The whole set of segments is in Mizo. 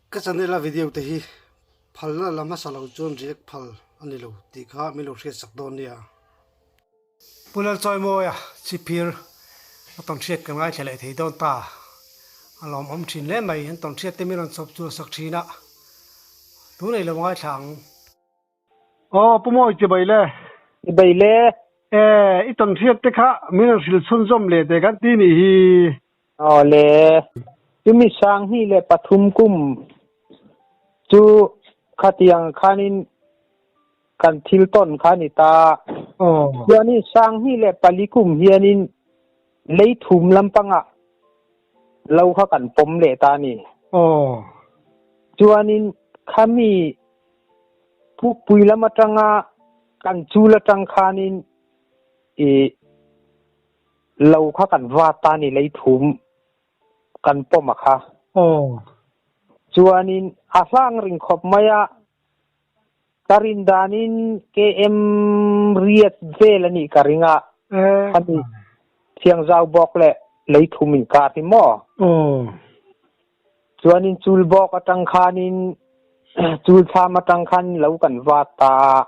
Ka channel a video te hi phalna la hmasa lo chuan react phal a ni lo tih kha min lo hriat sak dawn nia. Pu Lalchawimawia chhiphir a tawn hriat kan ngaithla leh thei dawn ta. A lawmawm thin hle mai, an tawn hriat te min rawn chawp chhuah sak thin a, tunei lo ngaithla ang. Aw Pu Mawi chibai le. Chibai le. E, i tawn hriat te kha min rawn hrilh chhunzawm leh teh kan ti nih hi. Aw le. Chumi 2003 kum chu khatiang khanin kan thil tawn kha ni ta. Aw. Chuanin 2004 kum hianin leithum lampangah lo kha kan pawm leh ta a ni. Aw. Chuanin khami Pukpui lam atanga kan chul atang khanin i lo kha kan vat ta ni leithum kan pawm a kha. Aw. Chuanin a hlang ring khawp mai a, ka rin danin KM riat vel a nih ka ring a, khami thiangzau bawk leh leithum inkar hi maw? Aw. Chuanin chul bawk atang khanin chul thlam atang khan lo kan vat ta a.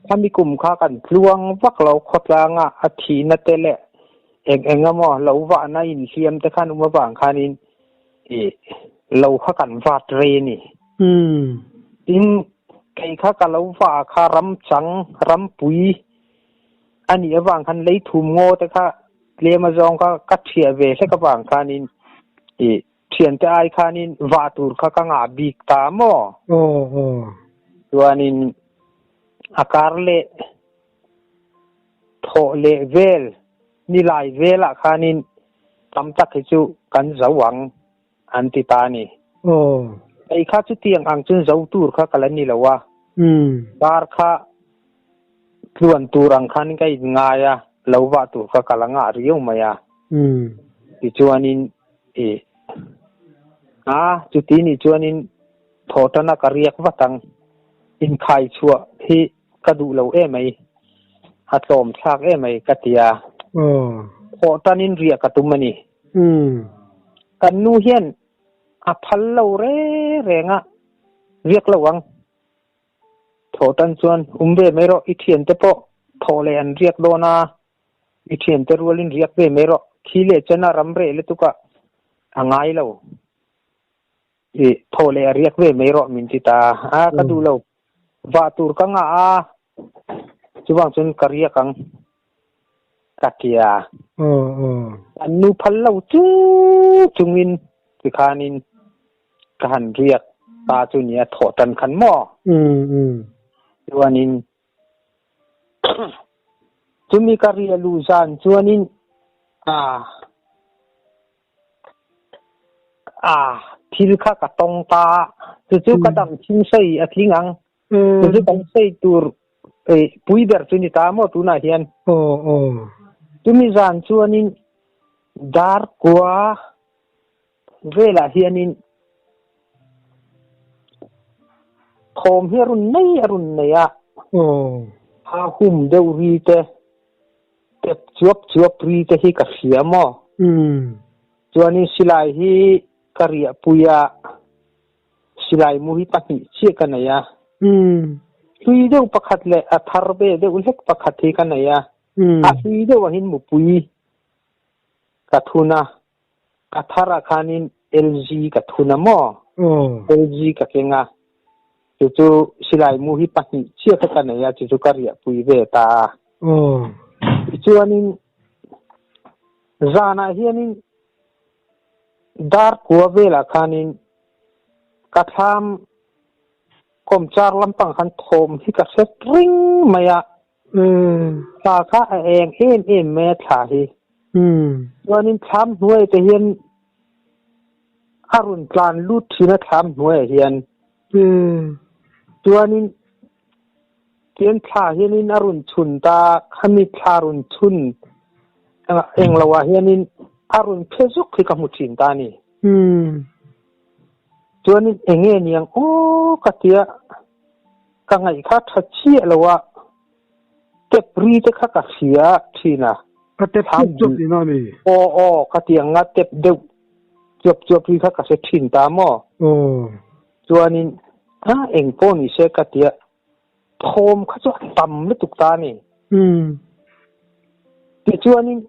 Khami kum kha kan tluang vak lo khawtlanga a thihna te leh eng eng emaw lo vahna inhliam te khan um avang khanin i lo kha kan vat rei a ni. Tin, kei kha ka lo vah kha ram chang, rampui a nih avang khan leithum ngaw te kha Tlem azawng kha ka thiah ve hlek avang khanin i thiante ai khanin vah tur kha ka ngah bik ta maw? Aw aw. Chuanin a kar leh thawh leh vel ni lai velah khanin tam tak hi chu kan zo ang an ti ta a ni. Aw. Kei kha chutiang ang chuan zo tur kha ka la ni lo a. Kar kha Tluan tur ang khan ka in ngai a, lo vah tur kha ka la ngah riau mai a. Tichuanin i a, chuti nih chuanin thawhtana ka riak vat ang. Inkhai chhuah hi ka duh lo emai, a tlawm thlak emai ka ti a. Thawhtanin riah ka tum a ni. Kan nu hian a phal lo reng reng a, riak lo ang. Thawh tan chuan um ve mai rawh, i thiante pawh thawh leh an riak dawn a, i thiante rualin riak ve mai rawh, khi leh chen a ram reh lutuk a, a ngai lo, i thawh leh a riak ve mai rawh min ti ta a, ka duh lo, vah tur ka ngah a, chuvang chuan ka riak ang ka ti a, an nu phal lo chung chungin tikhanin Ka han riak ta chu nia thawh tan khan maw? Chuanin chumi ka ria luh zan chuanin a a thil kha ka tawng ta a, chu chu ka dam chhung sawi a tling ang. Chu chu kan sawi tur pui ber chu ni ta maw tunah hian. Chumi zan chuanin dar kua Velah hianin thawm hi a rawn nei a rawn nei a, ha hum deuh ri te, tep chuap chuap ri te hi ka hria maw? Chuanin silai hi ka riahpui a, silai mu hi pahnih chiah ka nei a, hlui deuh pakhat leh a thar ve deuh hlek pakhat hi ka nei a, a hlui deuh ah hian mupui ka thun a. A thar ah khanin LG ka thun a maw? LG ka keng a, chu chu silai mu hi pahnih chiah kha ka nei a, chu chu ka riahpui ve ta a. Tichuanin zanah hianin dar kua velah khanin ka thlam kawmchar lampang khan thawm hi ka hre ring mai a. Thla kha a eng em em mai a thla hi. Chuanin thlam hnuai te hian a rawn tlan lut thin a thlam hnuaiah hian. Chuanin tian thla hianin a rawn chhun ta khami thla rawn chhun eng lo ah hianin a rawn phe zuk hi ka hmu thin ta a ni. Chuanin eng nge niang aw ka tia Ka ngaih kha tha chiah lo a, tep ri te kha ka hria thin a. Ka tep chuap chuap tihna a ni. Aw aw, khatiang nga tep deuh chuap chuap ri kha ka hre thin ta maw? Aw. Chuanin a eng pawh ni se ka tia thawm kha chu a tam lutuk ta a ni. Umm. Tichuanin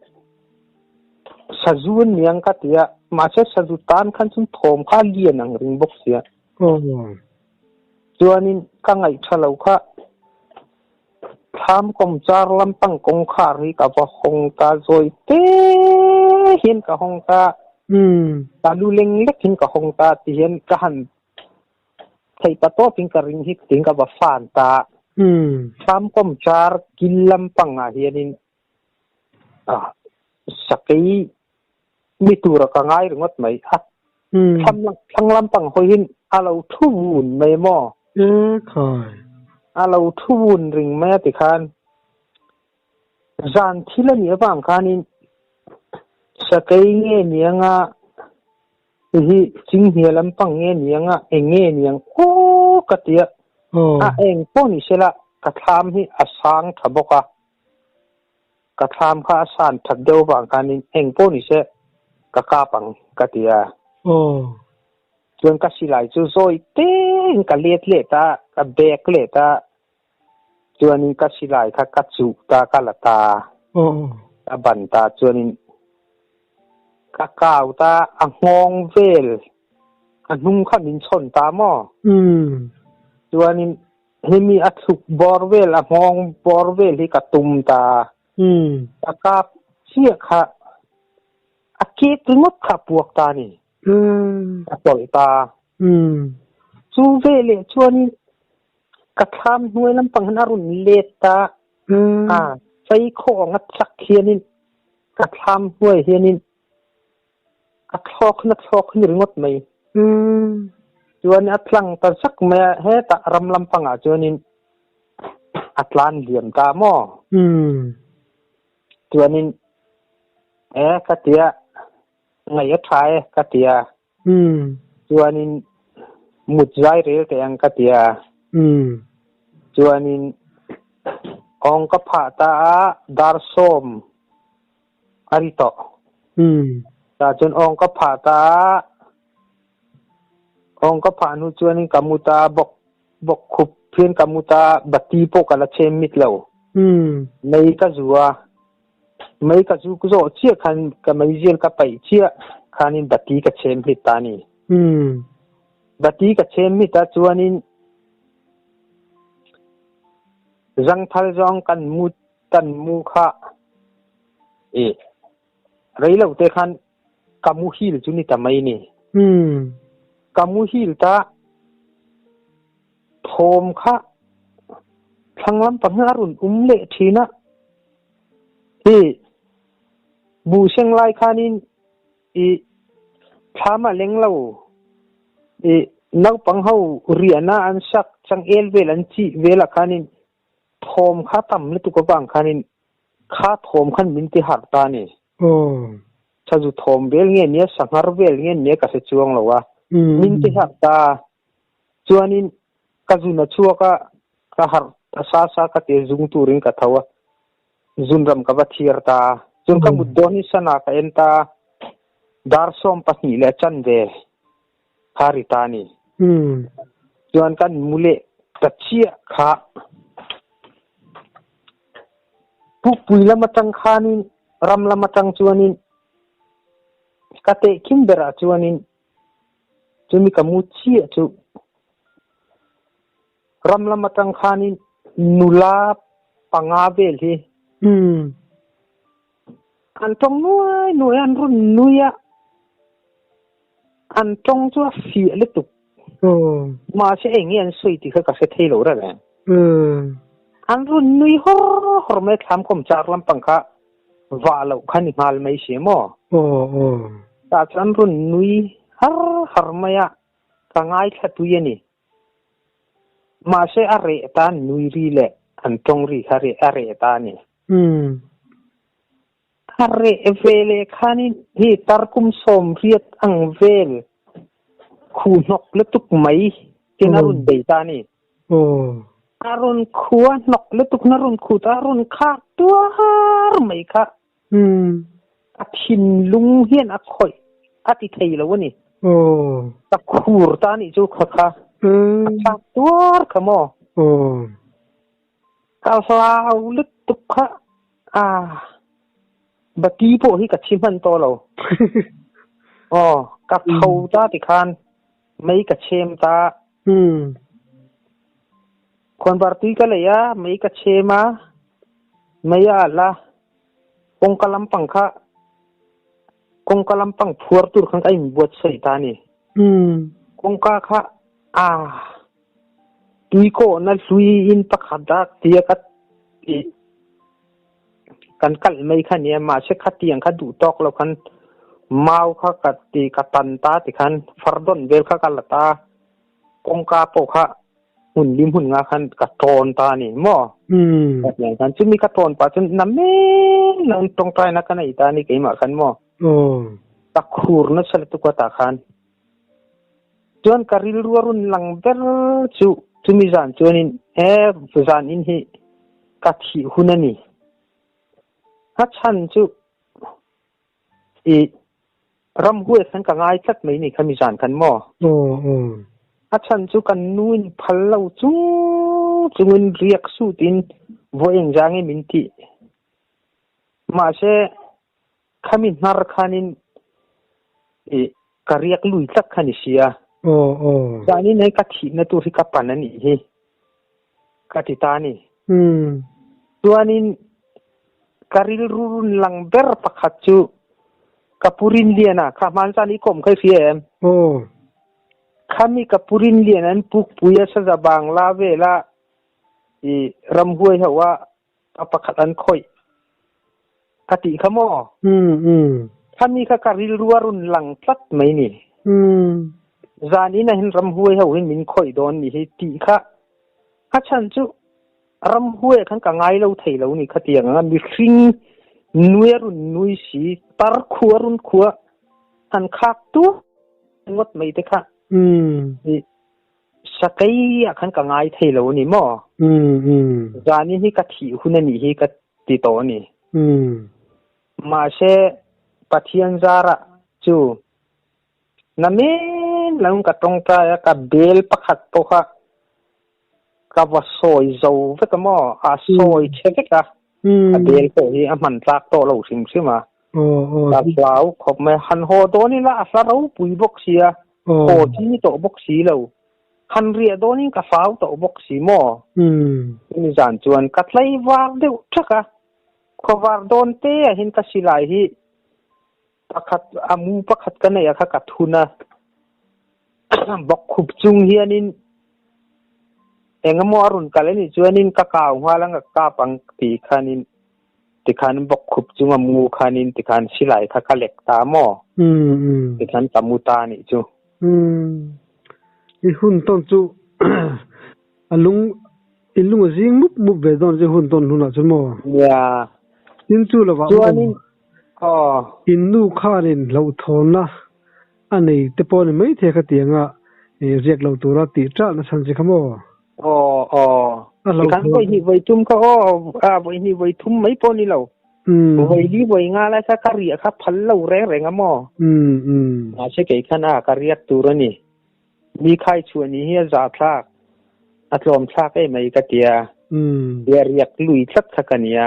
sazu an niang ka tia mahse sazu tan khan chuan thawm kha a lian ang ring bawk sia. Aw. Chuanin ka ngaih tha lo kha thlam kawmchar lampang kawngkhar hi ka va hawng ta zawi te hian ka hawng ta. Umm. Ka lu leng lek in ka hawng ta ti hian ka han theih pa tawpin ka ring hi tiin ka va fan ta. Umm. Thlam kawmchar kil lampangah hianin ah sakei mi tura ka ngai ringawt mai a. Umm. Thlam thlang lampang hawihin a lo thu vun mai maw. E khai. A lo thu vun ring mai a tikhan zan thil a nih avang khanin sakei nge nianga hi chinghnia lampang nge nianga eng nge niang aw ka tia. Aw. A eng pawh ni sela ka thlam hi a sang tha bawk a. Ka thlam kha a san that deuh avang khanin eng pawh ni se ka kap ang ka tia. Aw. Chuan ka silai chu zawi tein ka let let a, ka bek let a. Chuanin ka silai kha ka chuh ta, ka la ta. Aw. Ka ban ta chuanin ka kau ta a nghawng vel a hnung kha min chhawn ta maw. Umm. Chuanin hemi a thluk bawr vel a nghawng bawr vel hi ka tum ta. Umm. Ka kap chiah kha a kek ringawt kha a puak ta ni. Umm. Ka tawlh ta. Umm. Chu veleh chuanin ka thlam hnuai lampang hian a rawn let ta. Umm. A phei khawh anga chak hianin ka thlam hnuai hianin a thlawk hin a thlawk hin ringawt mai. Umm. Chuan a tlang ta zak mai a hetah ram lampangah chuanin a tlan liam ta maw. Umm. Chuanin e ka tia ngaih a tha e ka tia. Umm. Chuanin mut zai rel teh ang ka tia. Umm. Chuanin awng ka phah ta a dar sawm a ri tawh. Umm. Tah chuan awng ka phah ta a awng ka phah hnu chuanin ka mu ta bawk bawk khup hian ka mu ta bati pawh ka la chem mit lo. Umm. Mei ka zu a mei ka zu zawh chiah khan ka meizial ka paih chiah khanin bati ka chem hlit ta a ni. Umm. Bati ka chem hlit a chuanin zangthal zawng kan mu kan mu kha e rei lo te khan ka muhil chu ni ta mai ni. Umm. Ka muhil ta thawm kha thlang lampang hi a rawn um leh thin a. Hi bu seng lai khanin i thlam a leng lo i naupang ho riahna an sak changel vel an chih velah khanin thawm kha tam lutuk avang khanin kha thawm khan min ti harh ta a ni. Aw. Sazu thawm vel nge nia sanghar vel nge nia ka hre chuang lo a. Umm. Min ti harh ta. Chuanin ka zun a chhuak a, ka harh ta sa sa ka ti a zung turin ka tho a. Zun ram ka va thiar ta. Chuan ka mut dawn hi sana ka en ta. Dar 12 leh a chanve kha ri ta a ni. Umm. Chuan kan mu leh ta chiah kha. Pukpui lam atang khanin ram lam atang chuanin ka tehkhin berah chuanin chumi ka mu chiah chu ram lam atang khanin nula panga vel hi Umm. An tawng nuai nuai a, an rawn nui a, an tawng chu a fiah lutuk. Aw. Mahse eng nge an sawi tih kha ka hre thei lo reng e. Umm. An rawn nui hawr hawr mai a, thlam kawm char lampang kha vah loh kha ni nghal mai si maw. Aw aw. Tah chuan an rawn nui har har mai a, ka ngaithla tui a ni. Mahse a reh ta an nui ri leh an tawng ri kha a reh ta a ni. Umm. A reh ve leh khanin hi tarkum 80 ang vel khu hnawk lutuk mai tin a rawn bei ta a ni. Aw. A rawn khu a hnawk lutuk na rawn khu ta a rawn khak tuar mai kha. Umm. A thinlung hian a khawih a ti thei lo a ni. Aw. Ka khur ta nih chu kha kha. Mm. Ka chak tuar kha maw. Aw. Ka hlau lutuk kha. Ah. Bati pawh hi ka thi hman tawh lo. Aw, ka tho ta ti khan mei ka chem ta. Mm. Khawnvar tui ka lei a, mei ka chem a, mei a alh a, kawngka lampang kha kawngka lampang phuar tur khan ka inbuatsaih ta a ni. Kawngka kha a tui kawhna hlui in pakhat a tia ka tih kan kalh mai kha nia mahse khatiang kha duh tawk lo khan mau kha ka ti ka tan ta tikhan far dawn vel kha ka la ta kawngka pawh kha hmun lim hun nga khan ka tawn ta a ni maw? Khatiang khan chumi ka tawn pah chuan na men lo tawngtaina ka nei ta a ni keimah khan maw? Ka khur nasa lutuk a tah khan. Chuan ka rilru a rawn lang ber chu chumi zan chuanin he zan in hi ka thih hun a ni. A chhan chu I ramhuai khan ka ngai tlat mai ni khami zan khan maw? A chhan chu kan nu in phal lo chung chungin riak suh tiin vawi engzang nge min tih. Mahse khami hnar khanin i ka riak lui tlat kha ni sia. Zanin hei ka thihna tur hi ka pan a nih hi ka ti ta a ni. Chuanin ka rilru run lang ber pakhat chu ka pu Rinliana kha hmanzan i kawm kha i hria em? Khami ka pu Rinliana an pukpui a saza bangla vela i ramhuai ho a a pakhat an khawih ka tih kha maw? Khami kha ka rilru a run lang tlat mai ni. Zan in ah hin ramhuai ho hin min khawih dawn nih hi tih kha a chhan chu ramhuai ah khan ka ngai lo thei lo ni khatiang anga mihring nui a run nui si tar khua run khua han khak tuah ngawt mai te kha Sakei ah khan ka ngai thei lo a ni maw? Zanin hi ka thih hun a nih hi ka ti tawh a ni. Mahse, Pathian zarah chu na men lo in ka tawngtai a, ka bel pakhat pawh kha ka va sawi zo vek a maw? A sawi chhe vek a, a bel pawh hi a hman tlak tawh lo hrim hrim a. Ka hlau khawp mai. Han haw dawn ila a hla ropui bawk sia. Haw chi tawh bawk si lo. Han riah dawnin ka hlau tawh bawk si maw? Chumi zan chuan ka tlai var deuh thak a, khawvar dawn te ah hian ka silai hi pakhat a mu pakhat ka neih a kha ka thun a, bawkkhup chung hianin engemaw a rawn kal anih chuanin ka kau nghal ang ka kap ang tih khanin Tikhan bawkkhup chunga mu khanin tikhan silai kha ka lek ta maw? Tikhan ka mu ta nih chu. I hun tawn chu a lung i lung a zing mup mup ve dawn chu hun tawn hunah chuan maw? Nia. Tin chu lovah maw? Chuanin aw. In nu khanin hlauhthawnna a nei te pawh a ni maithei kha tianga riak lo tura tih ṭalhna chhan che kha maw? Aw aw. Tikhan vawi hnih vawi thum kha aw a vawi hnih vawi thum mai pawh ni lo. Vawi li vawi nga lai kha ka riah kha phal lo reng reng a maw? Mahse kei khan a ka riak tur a ni. Mi khai chhuah ni hi a zah thlak, a tlawm thlak em mai ka tia. Tia riak lui tlat kha ka nia.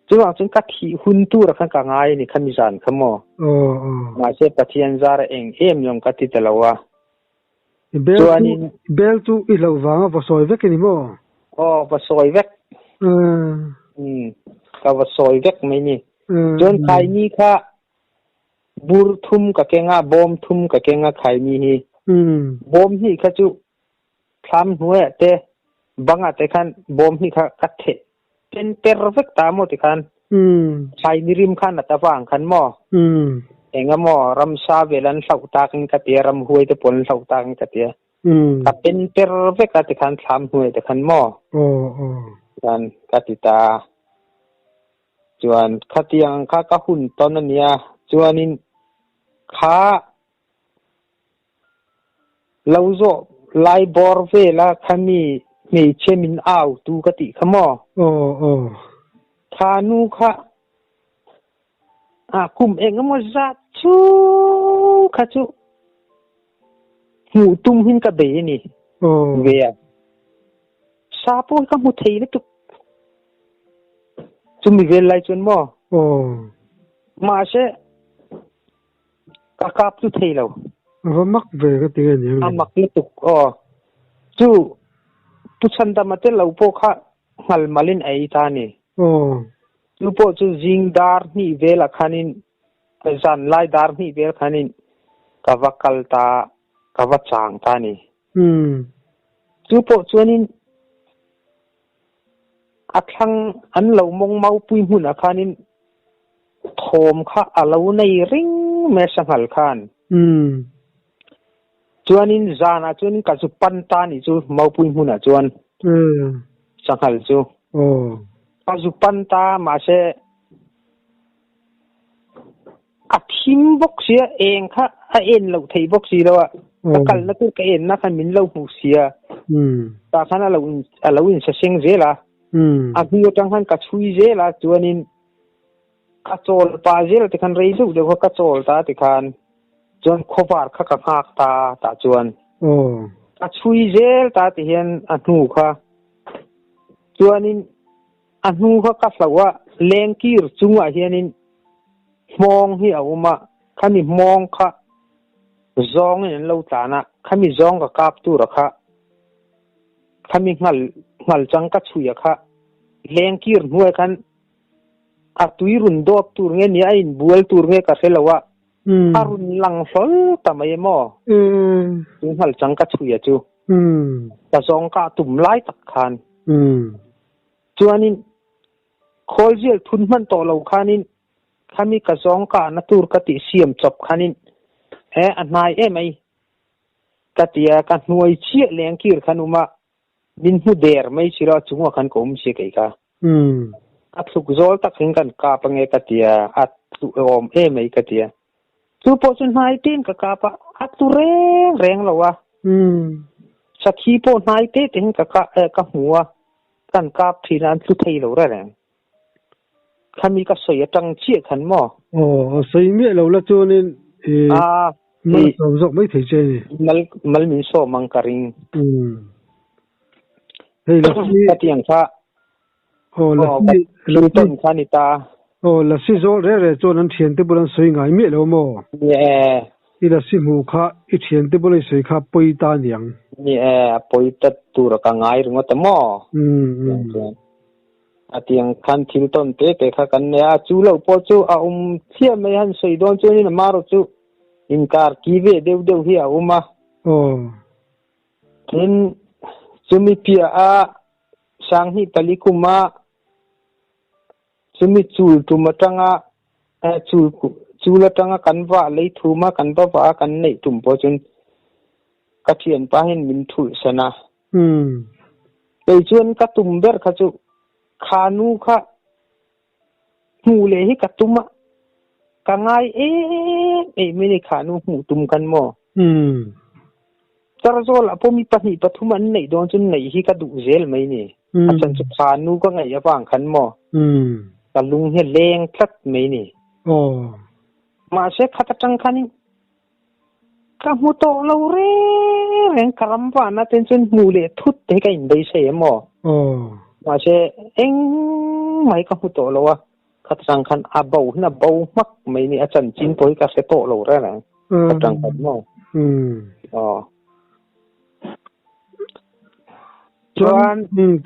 Chuvang chuan ka thih hun tur khan ka ngai a ni kha mizan kha maw? Mahse Pathian zar a eng em lawng ka ti ta lo a. Bel chu bel chu i hlauh vanga va sawi vek i ni maw? Aw va sawi vek. Umm ka va sawi vek mai ni. Chuan khaini kha bur thum ka keng a, bawm thum ka keng a khaini hi. Bawm hnih kha chu thlam hnuaiah te bangah te khan bawm hnih kha ka theh pen per vek ta maw tikhan thlai ni rim khan a ta vang khan maw enga maw ramsa vel an hlauh tak in ka tia ramhuai te pawn hlauh tak in ka tia ka pen per vek a tikhan thlam hnuai te khan maw chuan ka ti ta chuan khatiang kha ka hun tawn ania chuanin kha Lo zawh lai bawr vela khami hmeichhe min au tu ka tih kha maw? Aw aw. Tha nu kha a kum eng emaw zat chung kha chu Hmuh tum hin ka bei a ni ve a. Sa pawh hi ka hmu thei lutuk. Chumi vel lai chuan maw? Mahse, ka kap chu thei lo. A va mak ve ka ti nge niang le. A mak lutuk aw. Chu Pu Chhandama te lo pawh kha nghal malin a ei ta a ni. Chu pawh chu zing dar hnih velah khanin Zan lai dar hnih vel khanin ka va kal ta, ka va chang ta a ni. Chu pawh chuanin a thlang an lo mawng maupui hmunah khanin thawm kha a lo nei ring mai a sanghal khan. Chuanin zanah chuanin ka zu pan ta a nih chu maupui hmunah chuan sanghal chu. Ka zu pan ta mahse A thim bawk sia, eng kha a en loh theih bawk si lo a, ka kalna tur ka enna khan min lo hmuh sia, tah khan a lo in a lo insaseng zel a, a hnu atang khan ka chhui zel a, chuanin ka chawl pah zel te khan rei deuh deuh kha ka chawl ta tikhan chuan khawvar kha ka nghak ta tah chuan ka chhui zel ta ti hian a hnu kha chuanin A hnu kha ka hloh a, lengkir chungah hianin hmawng hi a awm a, khami hmawng kha zawngin an lo tlan a, khami zawng ka kap tura kha, khami nghal nghal chang ka chhuih a kha, lengkir hnuai khan a tui run dawt tur nge nia, a inbual tur nge ka hre lo a, a run lang hlawl ta mai emaw, chu nghal chang ka chhuih a chu, ka zawng kah tum lai tak khan. Chuanin khawlzial thun hman tawh lo khanin khami ka zawng kahna tur ka tih siam chawp khanin he a hnai em ai ka ti a, ka hnuai chiah leng kir khan um a, min hmu der mai si lo a chungah khan ka awm si kei kha. Ka thluk zawl tak hin kan kap ange ka ti a, a tlu awm em ai ka ti a. Chu pawh chu hnai tein ka kap a, a tlu reng reng lo a. Sakhi pawh hnai te te hin ka ka hmu a, kan kap thin a, an tlu thei lo reng reng. Khami ka sawi atang chiah khan maw? Aw, a sawi miah lo la chuanin i mal sawm zawk mai thei che ni. Mal mal min sawm ang ka ring. Hei lasi. Ka tiang kha. Aw, lasi. Thil tawn kha ni ta. Aw, lasi zawl reh reh chuan an thiante bul an sawi ngai miah lo maw? Ni e. I lasi hmuh kha i thiante bula i sawi kha pawi ta niang. Ni e, a pawi ta tur a ka ngai ringawt a maw? Chuan a tiang khan thil tawn te te kha kan nei a, chu lo pawh chu a awm thliah mai han sawi dawn chuanin amarawh chu inkar ki ve deuh deuh hi a awm a. Aw. Tin, chumi piah a Sanghnih pali kuma chumi chul tum atanga chul chul atanga kan vah lei thuma kan va vah a kan neih tum pawh chuan ka thianpa hian min thulh san a. Kei chuan ka tum ber kha chu kha nu kha hmuh leh hi ka tum a, ka ngai em em in i kha nu hmuh tum khan maw? Charzawl ah pawh mi pahnih pathum an neih dawn chu neih hi ka duh zel mai ni. A chan chu kha nu ka ngaih avang khan maw? Ka lung hi a leng tlat mai ni. Mahse khat atang khanin ka hmu tawh lo reng reng ka ram vahna ten chuan hmuh leh thut te hi ka inbeisei em aw. Mahse engmah hi ka hmu tawh lo a, khat atang khan a bo hin a bo hmak mai ni a chanchin pawh hi ka hre tawh lo reng reng khat atang khan maw. Aw. Chuan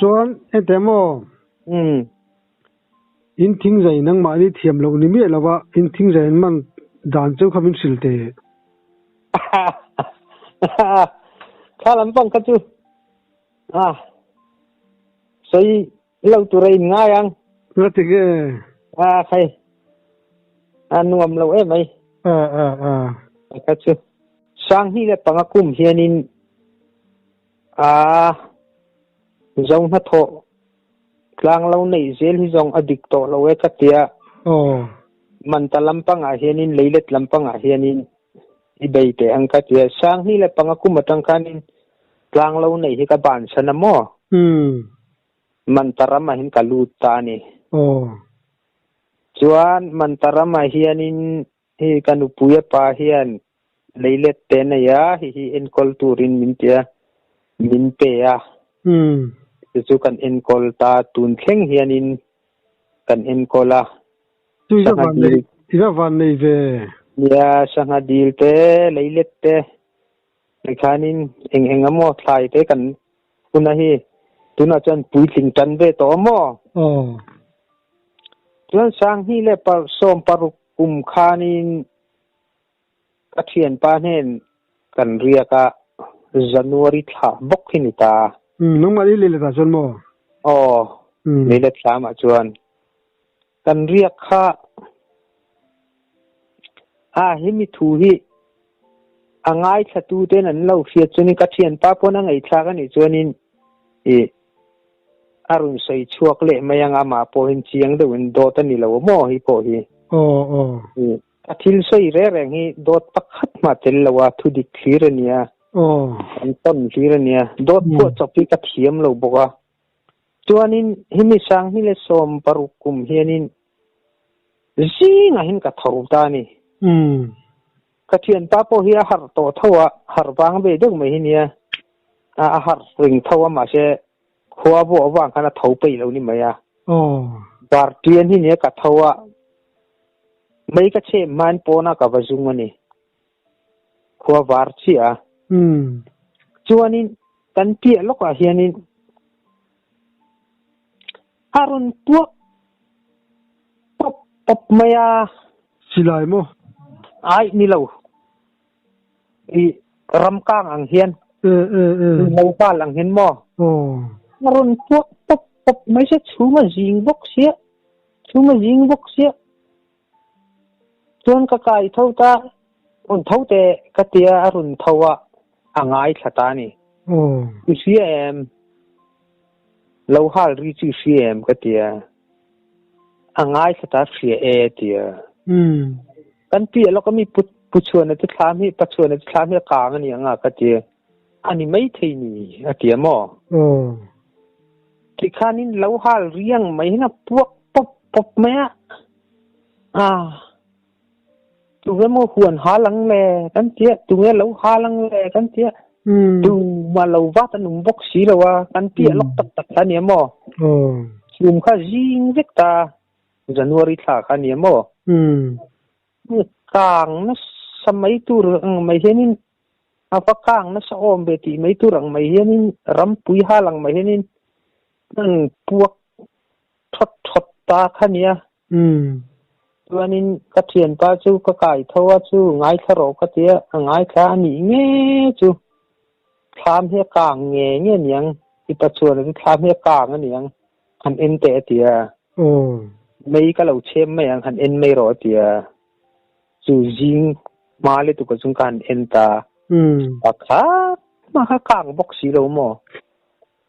chuan engte maw? In thingzai nangmahni thiam loh ni miah lova in thingzai an man dan chu kha min hrilh teh. Kha lampang kha chu a sawi lo tur a in ngai ang. Nga ti nge? A khai a nuam lo em mai. A a a. Kha chu Sanghnih leh panga kum hianin a zo hnathawh Tlang lo neih zel hi zawng a dik tawh lo e ka tia. Manta lampangah hianin leilet lampangah hianin i bei teh ang ka tia. Sanghnih leh panga kum atang khanin tlang lo neih hi ka bansan a maw? Manta ramah hian ka lut ta a ni. Chuan Manta ramah hianin hei ka nupui a pa hian. Leilet te nei a, hihi enkawl turin min ti a, min pe a. Chu chu kan enkawl ta, tun thleng hianin kan enkawl a. Sangha dil. I va van nei ve. Nia, sangha dil te, leilet te, tikhanin eng eng emaw thlai te kan hun a hi. Tunah chuan puitling tan ve tawh maw? Aw. Chuan Sanghnih leh 16 kum khanin Ka thianpa hnen kan riak a, January thla bawk hi ni ta. Umm, nangmah i lei letah chuan maw? Aw, lei let thlamah chuan kan riak kha. A, hemi thu hi a ngaithlatu ten an lo hriat chuanin ka thianpa pawn a ngaihthlak a nih chuanin i a rawn sawi chhuak leh mai ang amah pawhin chiang deuhin dawt a ni lo maw hi pawh hi. Aw, aw. A thil sawi reng reng hi dawt pakhat hma tel lo a, thu dik thlir a nia. Kan tawn thlir a nia. Dawt phuah chawp hi ka thiam lo bawk a. Chuanin hemi 2016 kum hianin zingah hin ka tho ta a ni. Ka thianpa pawh hi a harh tawh tho a, harh vang ve deuh mai hi nia. A harh ring tho a mahse khua pawh avang khan a tho peih lo ni mai a. Vartian hi nia ka tho a, mei ka chhem hmain pawnah ka va zung a ni. Khua var chiah a. Chuanin kan piah lawkah hianin a rawn puak pawp pawp mai a. Silai maw? Aih ni lo. I ramkang ang hian lo kal ang hian maw a rawn puak pawp pawp mai se chhum a zing bawk sia chhum a zing bawk sia chuan ka kai tho ta rawn tho teh ka tia a rawn tho a a ngaithla ta a ni i hria em lo hal ri chu i hria em ka tia a ngaithla ta hria e tia kan piah lawk ami pu pu chhuana chu thlam hi pa chhuana chu thlam hi a kang a ni ang a ka ti a ni mai thei ni a ti a maw tikhanin lo hal riang mai hian a puak pawp pawp mai a a tunge maw huan hal ang le kan tia tunge lo hal ang le kan tia tuma lo vat an awm bawk si lo a kan piah lawk tak tak kha a ni a maw chhum kha zing vek ta January thla kha a ni a maw? Kang nasa mai tur ang mai hianin a va kang nasa awm ve tih mai tur ang mai hianin rampui hal ang mai hianin an puak thawt thawt ta kha nia. Chuanin ka thianpa chu ka kai tho a chu ngaithla rawh ka ti a, a ngaithla a nih nge chu thlam hi a kang nge nge aniang, i pachuan chu thlam hi a kang aniang. Han en teh a ti a. Mei ka lo chhem mai ang han en mai rawh a ti a. Chu zing hma lutuk a chung ka han en ta. Pakhat mah kha kang bawk si lo maw?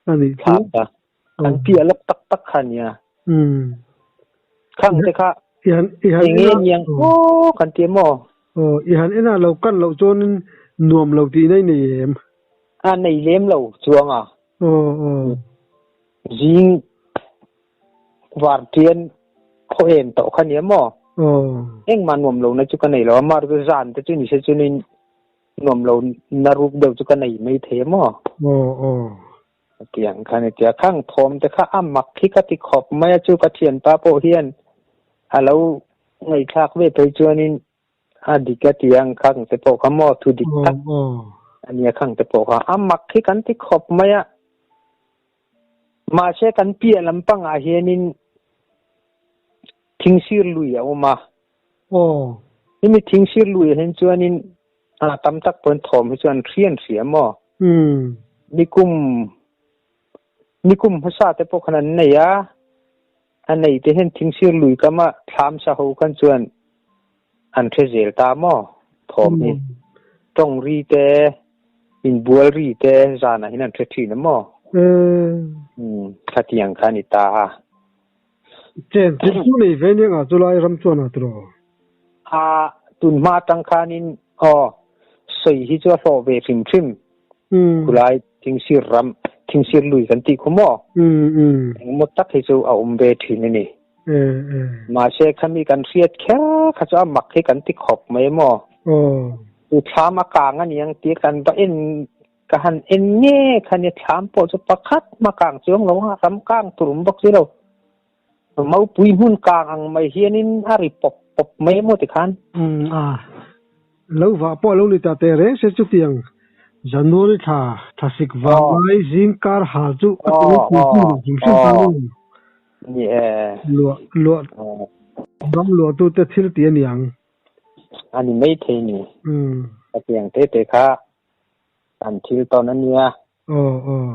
Thlam ta. An piah lawk tak tak kha nia. Khang te kha eng nge niang aw kan ti maw? I han en a lo kan loh chuanin nuam lo tih nei nei em? A nei lem lo chuang a. Zing vartian khaw em tawh kha nia maw? Engmah nuam lo na chu ka nei lo a, mar chu zan te chu ni se chunin nuam lo na ruk deuh chu ka nei mai thei a maw? Tiang kha ni tia khang thawm te kha a mak hi ka ti khawp mai a chu ka thianpa pawh hian a lo ngaihthlak ve phei chuanin A dik a ti ang khang te pawh kha maw thu dik tak a nia khang te pawh kha a mak hi kan ti khawp mai a. Mahse kan piah lampangah hianin thingsir lui a awm a. Hemi thingsir lui ah hian chuanin a tam tak pawhin thawm hi chu an hrian hria maw. Nikum nikum hmasa te pawh khan an nei a. A nei te hian thingsir lui kama thlam sa ho khan chuan an hre zel ta maw thawm hi. Tawng ri te, inbual ri te zanah hian an hre thin a maw? Khatiang kha a ni ta a. Chen thil chu nei ve nia nga chulai ram chuan a tiraw? A tunhma atang khanin aw sawi hi chu a hlawh ve hrim hrim. Khulai thingsir ram, thingsir lui kan tih khu maw? Engemaw tak hi chu a awm ve thin a ni. Mahse khami kan hriat kher kha chu a mak hi kan ti khawp mai maw? Chu thlam a kang a niang tih kan va en ka han en nge kha nia thlam pawh chu pakhat hma kang chuang lo a ram kang tur awm bawk si lo. Maupui hmun kang ang mai hianin a ri pawp pawp mai emaw tikhan. Umm a lo vah pawh a lo ni ta teh reng se chutiang January thla thlasik vang lai zing kar hal chu a tui pui pui lo hrim hrim ta ni. Ni e. Luah luah ram luahtute thil tih a ni ang. A ni maithei ni. Hetiang te te kha kan thil tawn a nia. Aw aw.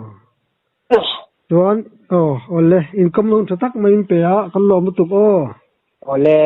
Chuan aw awle income loan tha tak mai in pe a kan lawm lutuk aw. Awle.